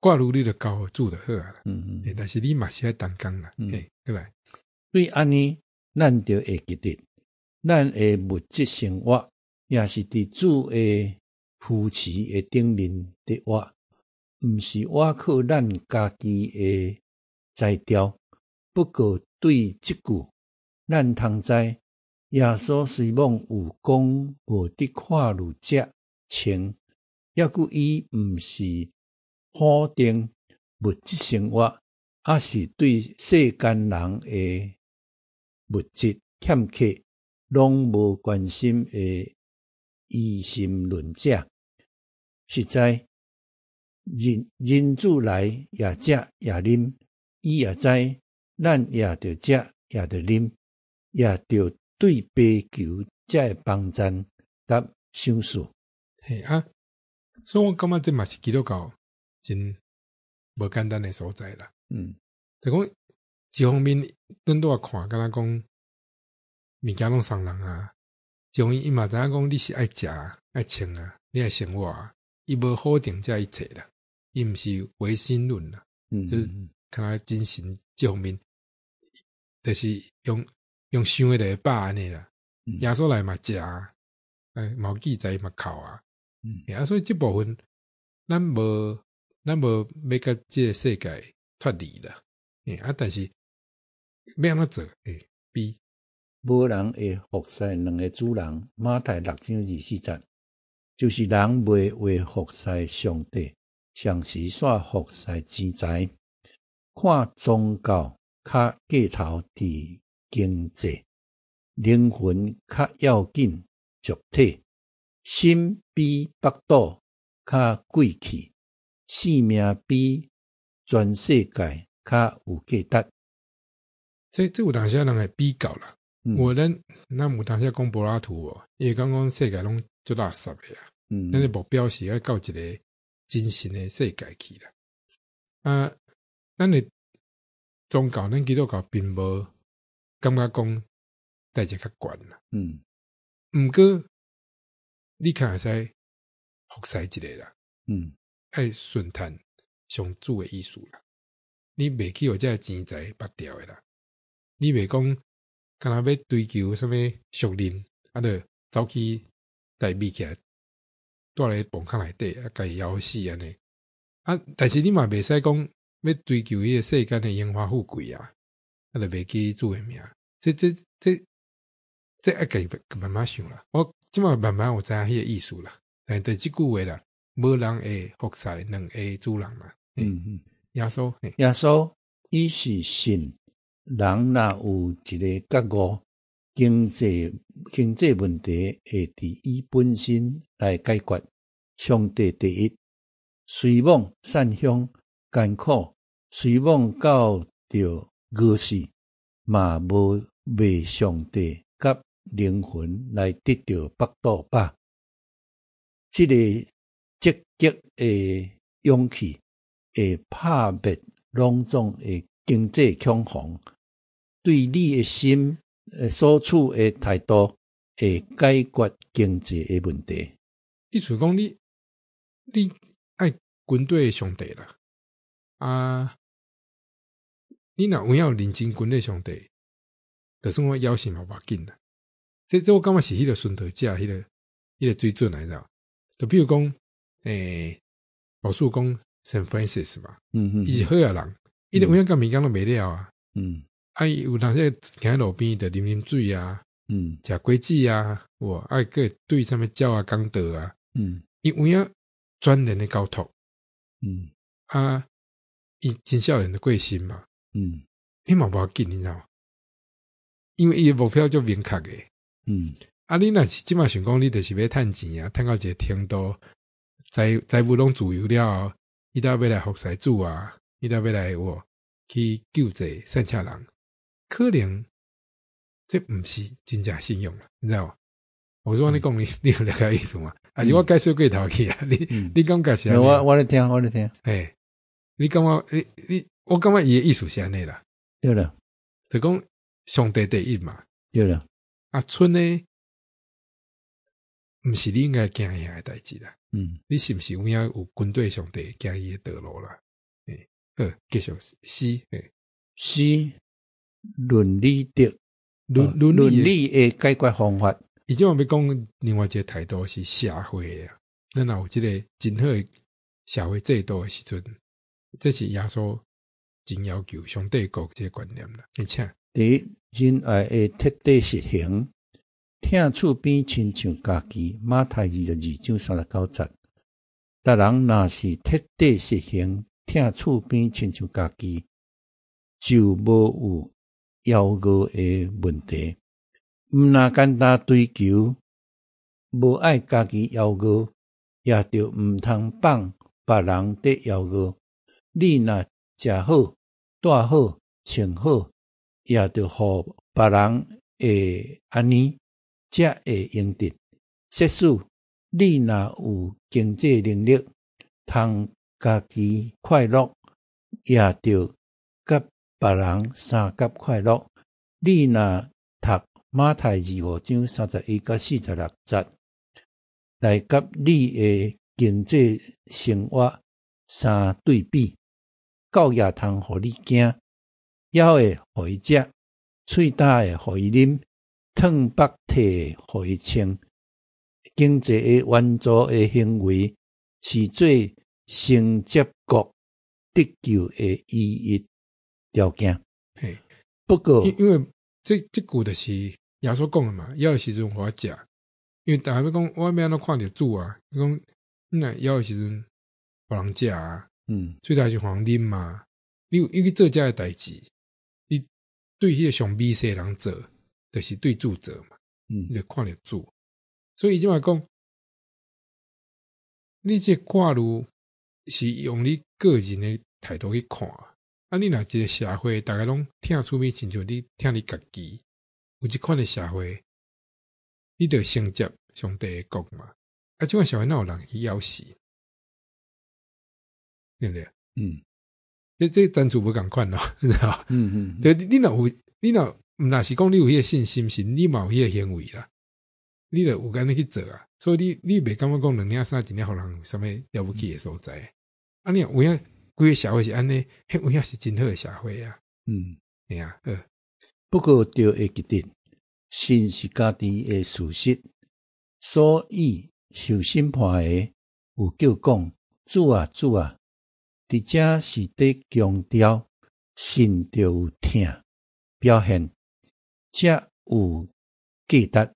掛慮你就交予主就好啊啦。欸，但是你嘛是愛同工啦。欸，對來。對按呢，咱就會記得，咱的物質生活也是佇主的扶持的頂面佇活，毋是倚靠咱家己的才調。不過對這句，咱通知，耶穌雖罔有講無得看慮食穿，抑閣伊毋是否定物質生活，抑是對世間人的物質欠缺攏無關心的疑心論者。實在人人子來也食也啉，伊也知咱也著食也著啉，也著對白求才會幫贊佮賞賜。嘿啊，所以我感覺這嘛是基督教真無簡單的所在啦。就講一方面，咱拄仔看，敢若講物件攏送人啊，一方面伊嘛知影講你是愛食愛穿啊，你愛生活啊，伊無否定這一切啦，伊毋是唯心論啦，就是敢若精神這方面，就是用想的就會飽按呢啦。耶穌來嘛食啊，哎，嘛有記載嘛哭啊，啊，所以這部分咱無欲佮這個世界脫離啦，啊，但是欲按怎做？B 無人會服侍兩个主人。馬太六章24節，就是人袂會服侍上帝，同時煞服侍錢財。看宗教較過頭佇經濟，靈魂較要緊肉體，心比腹肚較貴氣，性命比全世界較有價值。這有當時人會比較啦。有咱有當時講柏拉圖無，伊會講講世界攏足垃圾的啊。咱的目標是愛到一個精神的世界去啦。啊，咱的宗教，咱基督教並無感覺講代誌較懸啦。毋過你較會使服侍一个啦。愛順趁上主的意思啦。你袂去予這个錢財縛掉的啦。你袂講敢若欲追求啥物屬靈，啊，就走去台美起來，蹛咧磅空內底，啊，共伊枵死按呢。啊，但是你嘛袂使講欲追求彼个世間的榮華富貴啊，啊，就袂記主的名。這愛家己慢慢想啦。我這擺慢慢有知影彼個意思啦。但是這句話啦，無人會服侍兩个主人啦。耶穌，耶穌伊是信人若有一个覺悟，經濟問題會佇伊本身來解決。上帝第一，雖罔散鄉艱苦，雖罔到著餓死，嘛無賣上帝佮靈魂來得著腹肚飽。這个積極的勇氣會拍滅攏總的經濟恐慌，對你的心所處的態度會解決經濟的問題。意思講你愛跟綴上帝啦，啊，你若有影認真跟綴上帝，就算我枵死嘛無要緊啦。這我感覺是彼个殉道者彼个水準來知？就比如講，老師講 Saint Francis 嘛，伊是好額人，伊就有影共物件攏賣了啊，啊，伊有當時行佇路邊就啉啉水啊，食果子啊，有無？啊，閣對啥物鳥仔講道啊，伊有影全然的交託，啊，伊真少年就過身嘛，伊嘛無要緊，你知無？因為伊的目標足明確的，啊，你若是這擺想講，你就是欲趁錢啊，趁到一个程度，財務攏自由了後，你才欲來服侍主啊，你才欲來有無去救濟散赤人，可能這毋是真正信仰啦，你知無？我說按呢講，你有了解意思嗎？還是我解說過頭去啊？你感覺是按呢？我咧聽，我咧聽。嘿，你感覺你我感覺伊的意思是按呢啦。對啦，就講上帝第一嘛。對啦。啊，賰呢，毋是你應該驚嚇的代誌啦。你是毋是有影有跟綴上帝行伊的道路啦？好，繼續 C， C 倫理的倫理的解決方法。伊這擺欲講另外一个態度是社會啊，咱若有這个真好的社會制度的時陣，這是耶穌真要求上帝國這个觀念啦。而且，第一，仁愛的徹底實行，疼厝邊親像家己。馬太22章39節，逐人若是徹底實行疼厝邊親像家己，就無有枵餓的問題。毋若簡單追求，無愛家己枵餓，也就毋通放別人佇枵餓。你若食好、蹛好、穿好，也就予別人會按呢，才會用得。設使你若有經濟能力，通家己快樂，也就佮別人相佮快樂。你若讀馬太25章31到46節，來佮你的經濟生活相對比，狗也通予你驚，枵的予伊食，喙焦的予伊啉，燙縛體的予伊穿。經濟的援助的行為是做承接國得救的唯一條件。嘿，不過因為這句就是耶穌講的嘛，枵的時陣予我食，因為逐家欲講我欲按怎看著主啊？伊講你若枵的時陣予人食啊，喙焦時予人啉嘛，你去做這个代誌，你對彼個上微細人做，就是對主做嘛，你就看著主。所以伊這擺講，你這個掛慮是用你個人的態度去看，啊，你若一個社會，逐家攏疼厝邊親像你疼你家己，有這款的社會，你就承接上帝的國嘛。啊，這款社會哪有人去枵死？對毋對？這層次無仝款咯，你知無？對，你若有，你若毋若是講你有彼個信心，是你嘛有彼個行為啦。你就有按呢去做啊，所以你袂感覺講兩領衫一領予人有啥物了不起的所在。啊，你若有影規个社會是按呢，彼有影是真好的社會啊。嘿啊，好。不過著會記得，信是家己的事實，所以受審判的有叫講主啊主啊，佇遮是佇強調信著有疼表現，才有價值。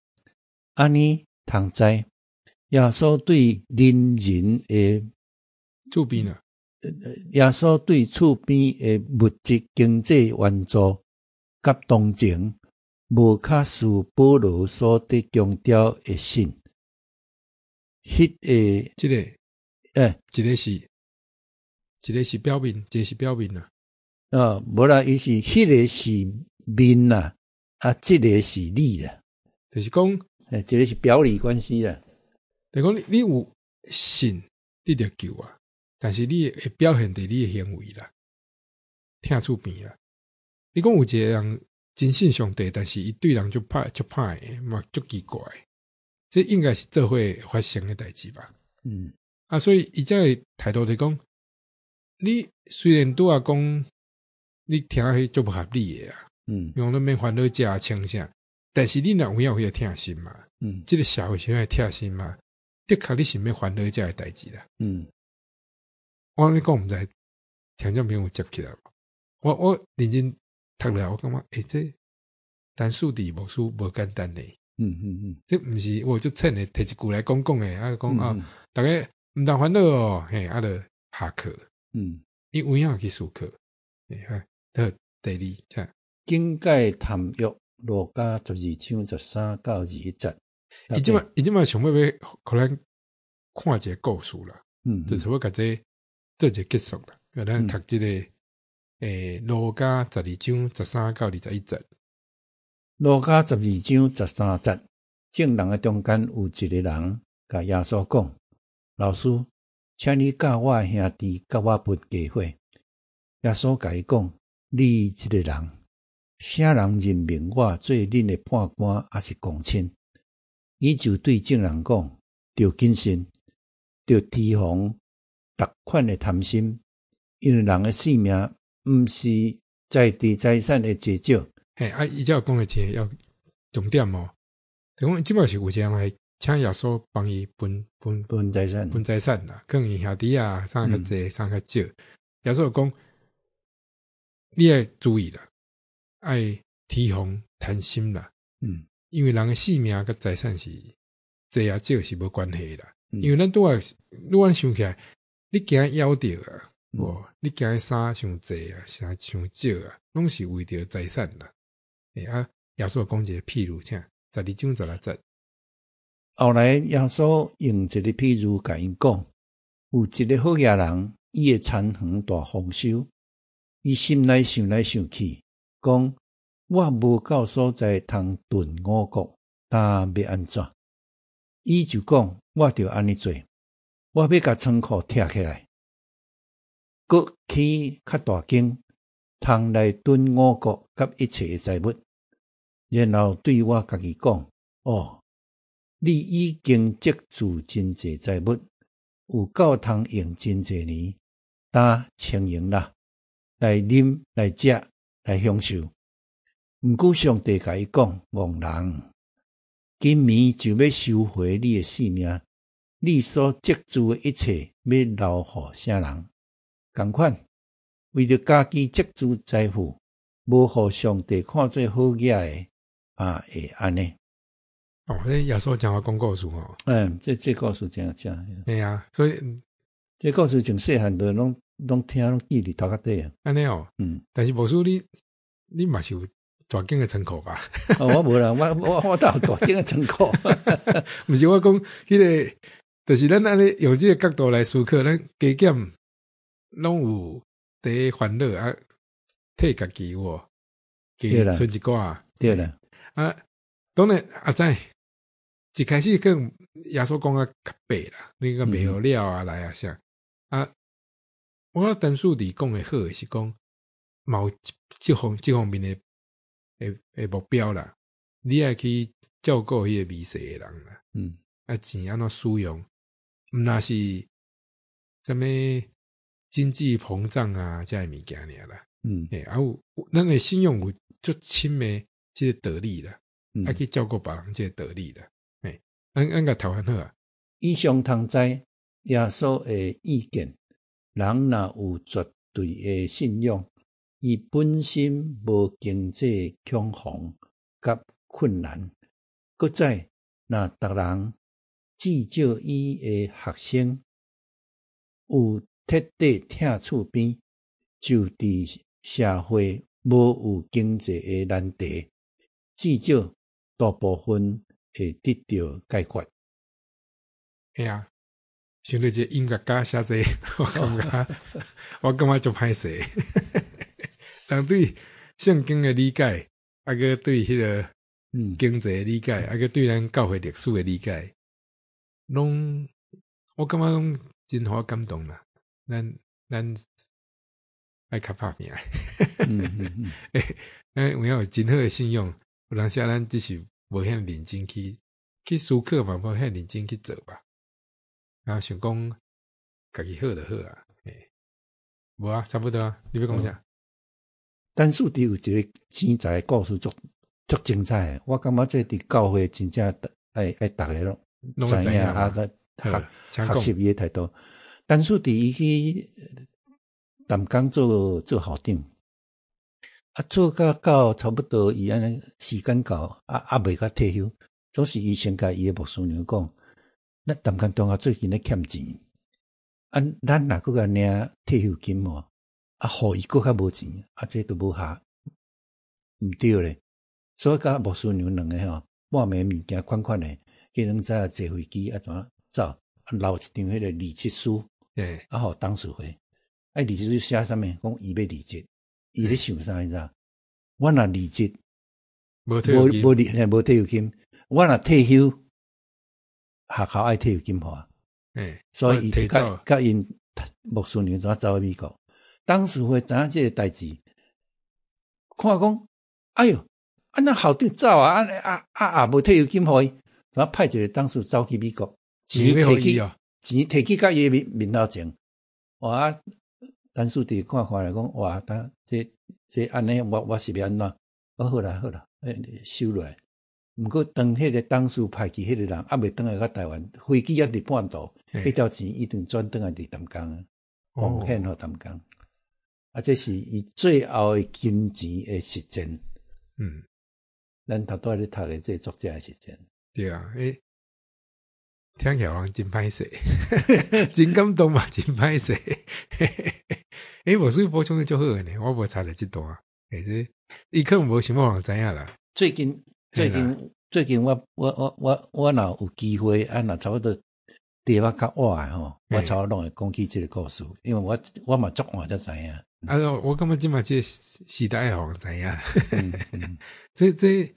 按呢通知，耶穌對鄰人的厝邊啊，耶穌對厝邊的物質經濟援助佮同情，無較輸保羅所佇強調的信。彼个這个，一個是表面，一個是表面啊。哦，無啦，伊是彼个是面啦，啊，這个是裡啦，就是講。這个是表裡關係啦。就是講你有信得著救啊，但是你會表現佇你的行為啦，疼厝邊啦。你講有一個人真信上帝，但是伊對人足歹足歹的，嘛足奇怪。這應該是做伙發生的代誌吧？啊，所以伊這个態度就講，你雖然拄仔講你聽彼足無合理的啊，用咱免煩惱食穿啥，但是你若有影有彼个疼心嘛？這个社會是愛疼心嘛？的確你是欲煩惱這个代誌啦。我按呢講毋知聽眾朋友有接起來無？我認真讀落來，我感覺這陳樹治牧師無簡單呢。這毋是我足淺的，提一句來講講的，啊講啊，逐家毋通煩惱哦，嘿，啊就下課。伊有影去思考。嘿，好，第二，請。警戒貪欲，路加12章13到21節。伊這擺想欲予咱看一個故事啦，就是欲共這做一個結束啦。咱讀這個路加十二章十三到二十一節。路加十二章十三節，眾人的中間有一個人共耶穌講：老師，請你教我的兄弟佮我分家伙。耶穌共伊講：你這個人，啥人任命我做恁的判官，抑是公親？伊就對眾人講：著謹慎，著提防逐款的貪心，因為人的性命毋是在佇財產的濟少。嘿，啊，伊遮有講的一個要重點哦，就講這擺是有一個人來請耶穌幫伊分分分財產，分財產啦，可能伊兄弟啊，啥較濟，啥較少。耶穌講，你愛注意啦，愛提防貪心啦，因為人的性命佮財產是濟抑少是無關係啦。因為咱拄仔，你按想起來，你驚枵著啊，無？你驚衫傷濟啊，衫傷少啊，攏是為著財產啦。啊，耶穌講一個譬喻，請12章16節。後來耶穌用一個譬喻共𪜶講，有一個好額人，伊的田園大豐收，伊心內想來想去，講我無夠所在通囤五穀，焦欲按怎？伊就講，我著按呢做，我欲共倉庫拆起來，閣起較大間，通來囤五穀佮一切的財物。然後對我家己講：哦，你已經積聚真濟財物，有夠通用真濟年，焦輕盈啦，來啉來食來享受。毋過上帝共伊講：戇人，今暝就欲收回你的性命，你所積聚的一切，欲留予啥人？仝款，為著家己積聚財富，無予上帝看做好額的，啊，會按呢？哦，這耶穌講話講故事吼。嗯，這故事真正。對啊，所以這故事從細漢就攏攏聽，攏記佇頭殼底啊。按呢哦，但是牧師你嘛是有大間的倉庫吧？哦，我無啦，我倒有大間的倉庫。毋是我講，彼個就是咱按呢用這個角度來思考，咱加減攏有佇煩惱啊，替家己有無？加存一寡。對啦。啊，當然阿知，一開始可能耶穌講啊較白啦，你個袂好了啊來啊啥啊，我覺得陳樹弟講的好的是講，嘛有這方面的目標啦，你愛去照顧彼個迷失的人啦，啊錢按怎使用，毋若是啥物經濟膨脹啊，這个物件爾啦，啊有咱的信仰有足深的這个道理啦，愛去照顧別人這个道理啦，咱咱共讀番好啊。以上通知耶穌的意見，人若有絕對的信仰，伊本身無經濟恐慌佮困難。閣再，若逐人至少伊的學生有徹底疼厝邊，就佇社會無有經濟的難題，至少大部分會得著解決。嘿啊，想著這個音樂家寫這個，我感覺足歹勢。人對聖經的理解，啊閣對彼個經濟的理解，啊閣對咱教會歷史的理解，攏我感覺攏真予我感動啦。咱愛較拍拚。咱有影有真好的信仰，有當時咱只是無遐認真去思考嘛，無遐認真去做吧。啊，想講家己好就好啊，嘿，無啊，差不多啊，你欲講啥？陳樹弟有一個錢財的故事，足足精彩的。我感覺這佇教會真正愛愛逐个攏知影啊，學學習伊的態度。陳樹弟伊去淡江做校長，啊，做甲到差不多伊按呢時間到，啊啊未甲退休，總是伊先共伊的牧師娘講，咱淡江中學最近咧欠錢，啊，咱若閣共領退休金吼，啊，予伊閣較無錢，啊，這都無合，毋對咧。所以佮牧師娘兩个吼，半暝物件款款的，隔兩早坐飛機啊，怎走，啊留一張彼个離職書，啊，予董事會，啊，離職書寫啥物？講伊欲離職，伊咧想啥？你知？我若離職，無退休金，無無無退休金，我若退休，學校愛退休金予我，所以伊佮佮𪜶牧師娘怎走去美國？董事會知影這个代誌，看講，哎喲，啊那校長走啊，啊啊啊也無退休金予伊，然後派一個董事走去美國，錢提去，錢提去佮伊面頭前，哇！陳樹弟看看來講，哇！他這這按呢，我是欲按怎？我好啦好啦，收落來。毋過當彼個董事派去彼個人，猶未轉來到台灣，飛機猶佇半途，彼條錢一定轉轉來佇淡江，奉獻予淡江。啊，這是伊最後的金錢的實踐。咱頭拄仔咧讀的這個作者的實踐。對啊，聽起來人真歹勢，真感動嘛，真歹勢。欸，牧師補充得足好的呢，我無插著這段。欸，這伊可能無想欲人知影啦。最近最近最近我我我我我若有機會，啊，若差不多題目較晚吼，我差不多攏會講起這個故事，因為我我嘛足晚才知影。啊，我感覺這馬這個時代予人知影。這這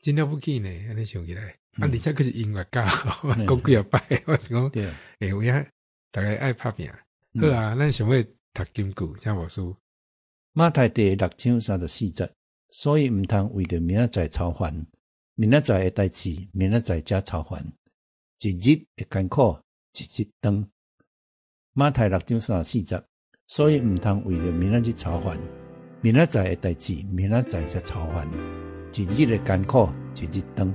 真了不起呢，按呢想起來。啊，而且閣是音樂家，我講幾仔擺，我是講，欸，有影逐家愛拍拚。好啊，咱想欲讀金句，請牧師。馬太第六章三十四節，所以毋通為著明仔載操煩，明仔載的代誌，明仔載才操煩。一日的艱苦，一日當。馬太六章三十四節，所以毋通為著明仔日操煩，明仔載的代誌，明仔載才操煩。一日的艱苦，一日當。